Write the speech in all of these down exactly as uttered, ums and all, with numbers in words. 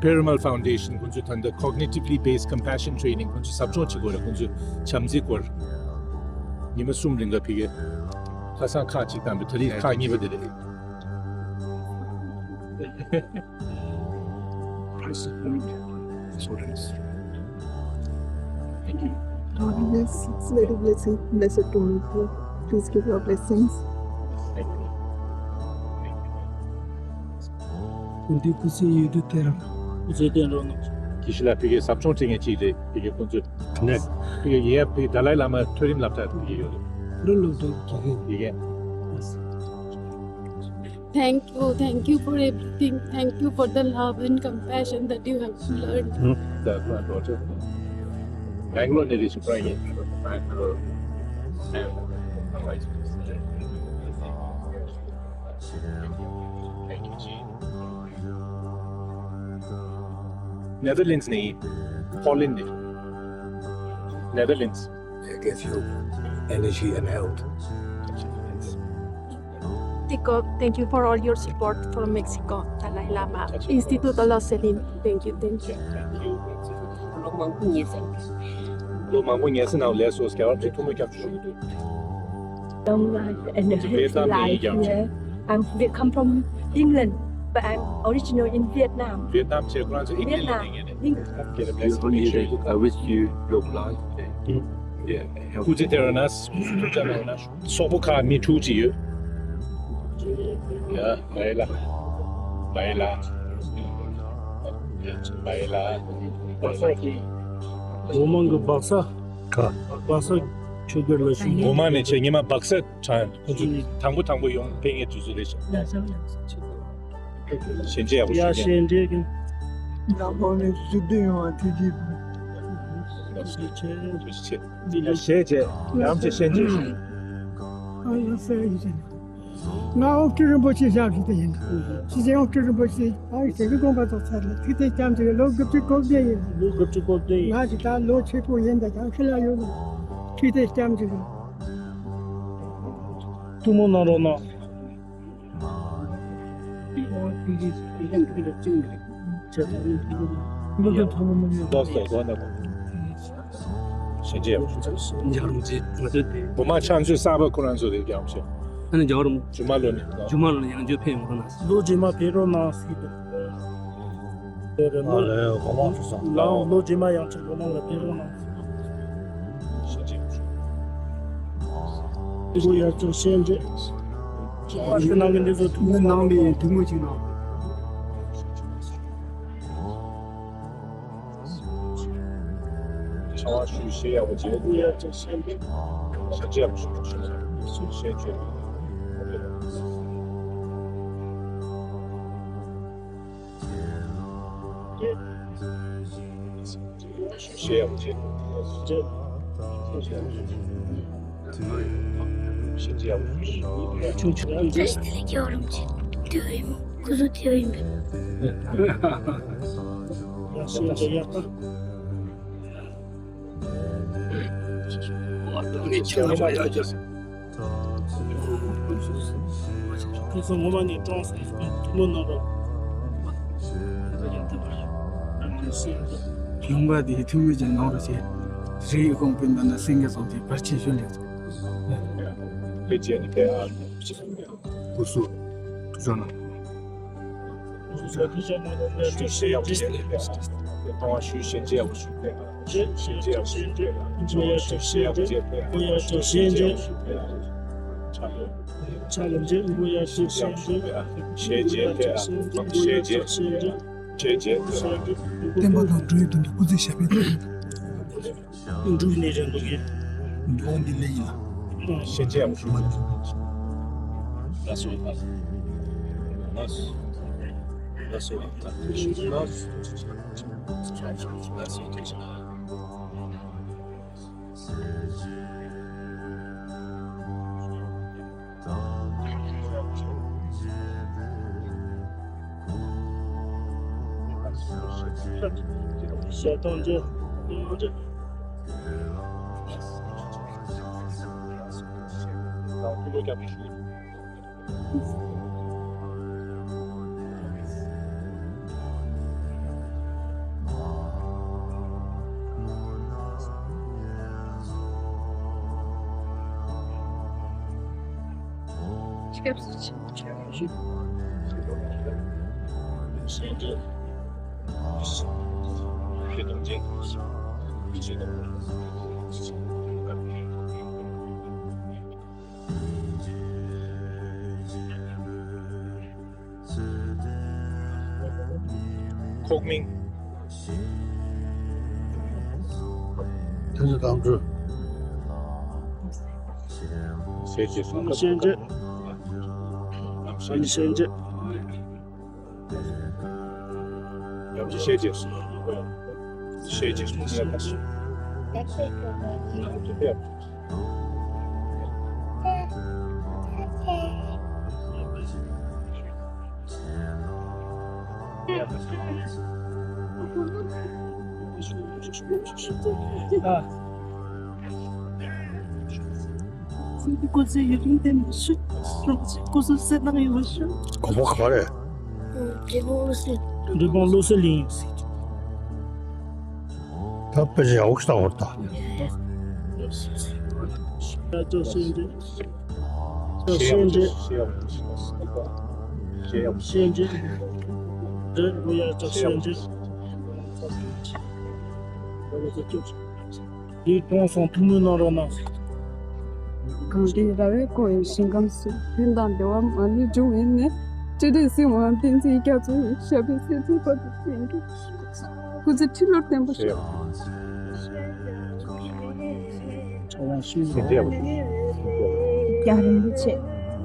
Perumal Foundation ཁོང་ཚོས་ད་ལྟ་Cognitively Based Compassion Training ཁོང་ཚོས་ཟབ་སྦྱོང་བྱེད་དགོས་རེད། ཁོང་ཚོས་བྱམས་བརྩེའི་སྐོར་ཉི་མ་གསུམ་རིང་ག་ཕ་གིར་ཁ་སང་ཁག་ཅིག་བཏང་པའི་ད་རེས་ཁག་གཉིས་པ་དེ་རེད། Price of food, sodas. Thank you. Oh, yes, it's very blessing, blessed to meet you. Please give your blessings. Thank you. Thank you. འདི་སྐུ་ཚེ་ཡོད་དུས་དེ་རང་། སྐུ་ཚེ་བརྟན་རོགས་གནང་། དགེ་བཤེས་ལགས་ཕ་གིར་ཟབ་སྦྱོང་སྤྲད་མཁན་ཅིག་རེད། ཕ་གིར་ཁོང་ཚོས་ནས་ཕ་གིར་ཡིན་ཡ་ཕ་གིར་ཏཱ་ལའི་བླ་མ་མཐོ་རིམ་སློབ་གྲྭ་ཕ་གིར་ཡོད་རེད། ཕ་གིར་སློབ་གྲྭ་ཕ་གིར། ཡིན་ཡ། Thank you, thank you for everything. Thank you for the love and compassion that you have learned. That's my daughter. Bangalore ནས་རེད་ཤག Brian. Bangalore. Netherlands ནས་ཡིན། Holland ནས། Netherlands. It gives you energy and health. Mexico, thank you for all your support for Mexico, Dalai Lama, Instituto Los Selim. Thank you, thank you. ལོ་མང་པོ་ཉལ་ས་ནང་ལས་སོ་སྐྱ་བར་ཐུག་ཐུག་མོ་རྒྱབ་ཆོག་གི་འདུག Long life and a healthy life here. I'm, we come from England, but I'm original in Vietnam. Vietnam ཆེ་ཁོ་རང་ཚོ་ཨིང་ལན་ནས་ཡིན་ནས། Vietnam. Get a blessing. I wish you long life. Yeah. སྐུ་ཚེ་བརྟན་རོགས་གནང་། སོག་པོ་ཁག་མི་དྲུག་ཅིག་ཡོད། ཡ། མ་ཡི་ལ། མ་ཡི་ལ། མ་ཡི་ལ། ལོ་མང་གི་སྦག་ས། ག་སྦག་ས་ཆོས་སྒར་ལ་ཞུགས། སྒོ་མང་ནས་བྱས་ཉི་མ་སྦག་ས་དྲངས། ཁོ་ཚོ་དང་པོ་དང་པོ་ཡོང་ཕེབས་མཁན་དུས་ཚོད་རེད་ཤག་ཞལ་མཇལ་ཡག་པོ་ཡ་ཞུ་ཞལ་མཇལ་གི། ལག་པ་ནས་སུ་བསྡད་ཡོང་བ་ཐུགས་རྗེ་ཆེ། ཐུགས་རྗེ་ཆེ། ཞལ་མཇལ་ཡང་ཅིག་ཞལ་མཇལ་ཞུ། ཨ་ཡ་སེ་ཡི་ཅན། ང་ཨོ་ཀྲི་རིན་པོ་ཆེ་ཞབས་ཞུ་དེ་ཡིན། ཞི་ཅིན་ཨོ་ཀྲི་རིན་པོ་ཆེ་ཨ་ཡི་ཟེར་གི་དགོངས་པ་རྫོགས་ཚར་ལ་ཐུགས་རྗེ་ཆེ། ལྕམ་ཆེ་ལོ་དགུ་བཅུ་གོ་བརྒྱད་ཡིན། ལོ་དགུ་བཅུ་གོ་བརྒྱད་ཡིན། ང་ཞིག་ད་ལོ་ཆེ་པོ་ཡིན་ད་ཀྱང་ཁྱེད་ལ་ཡོད་ལ་ཐུགས་རྗེ་ཆེ། ལྕམ་ཆེ་ཐུགས་སྨོན་གནང་རོགས་གནང་། ཞལ་མཇལ་ཡག་པོ་ཞུ། ཞལ་མཇལ་ཡག་པོ་ཞུ། འཇའ་རོམ་ཅིག་ང་ཚོའི་སྒོ་མང་ཕྱག་མཛོད་གསར་པ་ཁོ་རང་ཚོ་རེད། རྒྱལ་བ་ཆེ། ཨ་ནི་འཇའ་རོམ། རྗེས་མ་ལོ་ནས། རྗེས་མ་ལོ་ནས་ཡང་བསྐྱར་ཕེབས་ཡོང་རོགས་གནང་། ལོ་རྗེས་མ་ཕེབས་རོགས་གནང་ཟེར་གྱི་འདུག་དེ་རེད། ལོ་ལའང་སྒོ་མང་ཚོ་སང་ལའང་ལོ་རྗེས་མ་ཡང་ཅིག་སྒོ་མང་ལ་ཕེབས་རོགས་གནང་། ཞལ་མཇལ། སྐུ་ཡར་ཕྱོགས་ཞལ་མཇལ། ཞུ་གནང་གི་འདི་ཚོ་ཐུགས་མི་ནང་ལས་ཐུགས་མོ་ཅིག་གནང་། ཆང་བ་ཞུ་ཞེས་ཡག་པོ་བྱས། སྐུ་ཡར་ཕྱོགས་ཞལ་མཇལ། ཞལ་མཇལ་ཞུ་ཞལ་མཇལ། ཁོང་ཚོ་ངོ་མ་ནས་གྲོངས་སོང་། ཐུགས་སྨོན་གནང་རོགས། ལུང་པ་དེའི་ཐུགས་མོས་ཀྱང་གནང་རོགས་བྱེད། རིའི་དགོངས་པའི་འདབས་ན་སེང་གེ་སོགས་ཀྱི་བར་ཆད་ཞི་ལས་སོ། ཕལ་ཆེར་ནི་ཕན་ཨ། སྐུ་གཟུགས་བཟང་ན། ཞུ་ཞེས་ཡག་པོ་ཞུ། གཏོང་བ་ཞུ་ཞེས་ཡག་པོ་ཞུ། ཞེས་ཡག་པོ་ཞུ། ཞེས་ཡག་པོ་ཞུ། ཕྱག་ལེན་ཅན་ཞེས་ཡག་པོ་ཞུ། ཞེས་བྱས་ཏེ། ཞེས་བྱས། ཞེས་བྱས། བསྟན་པ་དང་འགྲོ་བའི་དོན་དུ་སྐུ་ཚེ་ཞབས་པད་བརྟན། འབྲུག་ནས་རིང་པོ་གི། འགྲོ་འདི་ལས་ཡིན་ལ། ཞེས་བྱས་ཡག་པོ་ཞུ། ལགས་སོ། ལགས་སོ། ལགས་སོ། ལགས་སོ། ལགས་སོ། སྐྱབས་སུ་མཆི། ཁོག་མིང་། ཐུན་ཚོད་དང་འགྲོ། ཤེས་བྱེད་སོང་། ཤེས་བྱེད། ཤེས་བྱེད། ཡང་ཅི་ཤེས་བྱེད་སོང་། ཤེས་བྱེད་སོང་། ཨ། སྐུ་ཚེ་ཡུན་རིང་བརྟན་པ་ཞུ། རོགས་ཀྱི་སྐུ་གཟུགས་གསལ་ཐང་ཡོང་བ་ཞུ། གོ་བོ་ག་རེ། འབྲས་སྤུངས་བློ་གསལ་གླིང་། ད་དཔེ་ཆ་ཡག་པོ་ཞིག་བཏང་བར་ད། ཤེས་འདྲི། ཤེས་འདྲི། ཤེས་འདྲི། འདི་ཡ་ཅག་ཤེས་འདྲི། འདི་གྲོངས་སོང་ཐུགས་སྨོན་གནང་རོགས་གནང་། གངས་ཏི་ར་བས་བསྐོར་བའི་ཞིང་ཁམས་སུ། ཕན་དང་བདེ་བ་མ་ལུས་འབྱུང་བའི་གནས། སྤྲོས་བྲལ་སྲིད་དབང་བསྟན་འཛིན་རྒྱ་མཚོ་ཡི། ཞབས་པད་སྲིད་མཐའི་བར་དུ་བརྟན་གྱུར། སྐུ་ཚེ་ཁྲི་ལོར་བརྟན་པར་ཤོག། རྒྱ་རིན་པོ་ཆེ།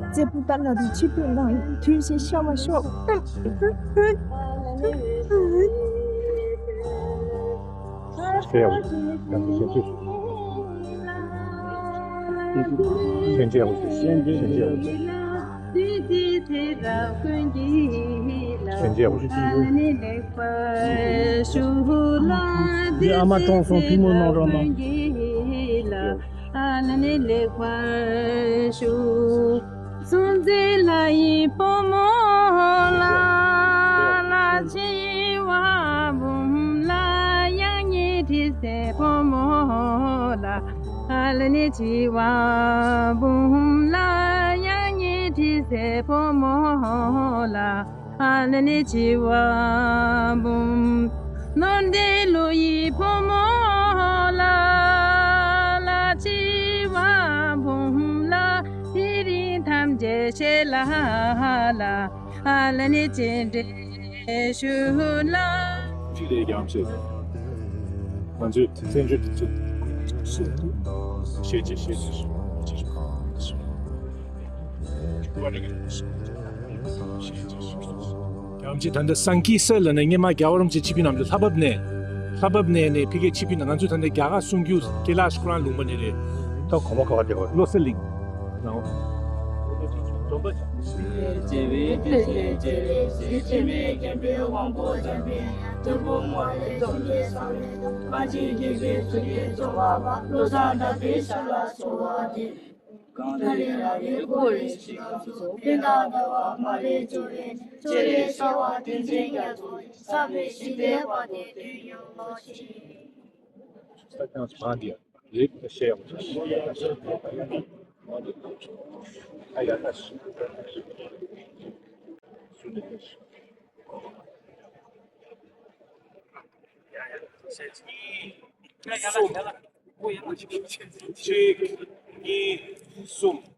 རྩེ་ཕུ་ཏ་ལ་རུ་ཆིབས་བསྒྱུར་གནང་ཡི། ཐུགས་རྗེ་ཆེ་ཞུ་བ་ཤོག། ཤེས་ཡག་པོ་ཞིག་ཡང་ཅི་ཤེས་ཅི། ཤེས་ཅི་ཡག་པོ་ཞིག་ཤེས་ཅི་ཡག་པོ་ཞིག་ཤེས་ཅི་ཡག་པོ་ཞིག་འདི་ཨ་མ་གྲོངས་སོང་ཐུགས་སྨོན་གནང་རོགས་གནང་། ཨ་ནི་ལེགས་པར་ཞུ། གསུང་མཛད་ལྷ་ཡི་བུ་མོ་ལ། ལྷ་བྱེ་བ་འབུམ་ལ། དབྱངས་སྙན་དྲི་ཟའི་བུ་མོ་ལ། ཨ་ལ་ནི་བྱེ་བ་འབུམ་ལ། དབྱངས་སྙན་དྲི་ཟའི་བུ་མོ་ལ། ཨ་ལ་ནི་བྱེ་བ་འབུམ། ནོར་ལྡན་ཀླུ་ཡི་བུ་མོ་ལ། ལ་བྱེ་བ་འབུམ་ལ། དེ་རིང་ཐམས་ཅད་ཆེ་ལ་ལ། ཨ་ལ་ནི་སྤྱན་འདྲེན་ཞུ་ལ། ཅི་ལས་ཀྱང་ཆེ། ང་ཚོས་བཙན་བྱོལ་དུ་ཚུད། ཤེས་ཅི་ཤེས་ཅི། རྒྱལ་བ་རིན་པོ་ཆེ་ད་ལྟ་སང་ཀི་སི་ལ་ནས་སྔོན་མ་རྒྱལ་བ་རིན་པོ་ཆེ་ཆིབས་བསྒྱུར་གནང་རྒྱུ་ལྷ་བབས་ནས། ལྷ་བབས་ནས་ནས་ཕ་གིར་ཆིབས་བསྒྱུར་གནང་། ང་ཚོས་ད་ལྟ་རྒྱ་གར་གསུང་རྒྱུ་ཀེ་ལ་ཤ་ཁོ་རང་ལུང་པ་ནས་རེད། ད་གོ་མ་ག་བ་དེ་བ་བློ་གསལ་གླིང་། ནའོ། གང་ལ་ལ་རེ་བསྐོར་བའི་ཞིང་ཁམས་སུ། ཕན་དང་བདེ་བ་མ་ལུས་འབྱུང་བའི་གནས། སྤྱན་རས་གཟིགས་དབང་བསྟན་འཛིན་རྒྱ་མཚོ་ཡི། ས་བོན་ཞིང་པའི་བ་དན་བསྟོད་ཡོད་ཅིང་། ས་ཁྱང་བག་འདི་རེད་ཤེས་ཡོང་། ཨ་ཡ་ད་སུ་ནས་གསུམ། གཅིག་གཉིས། གསུམ།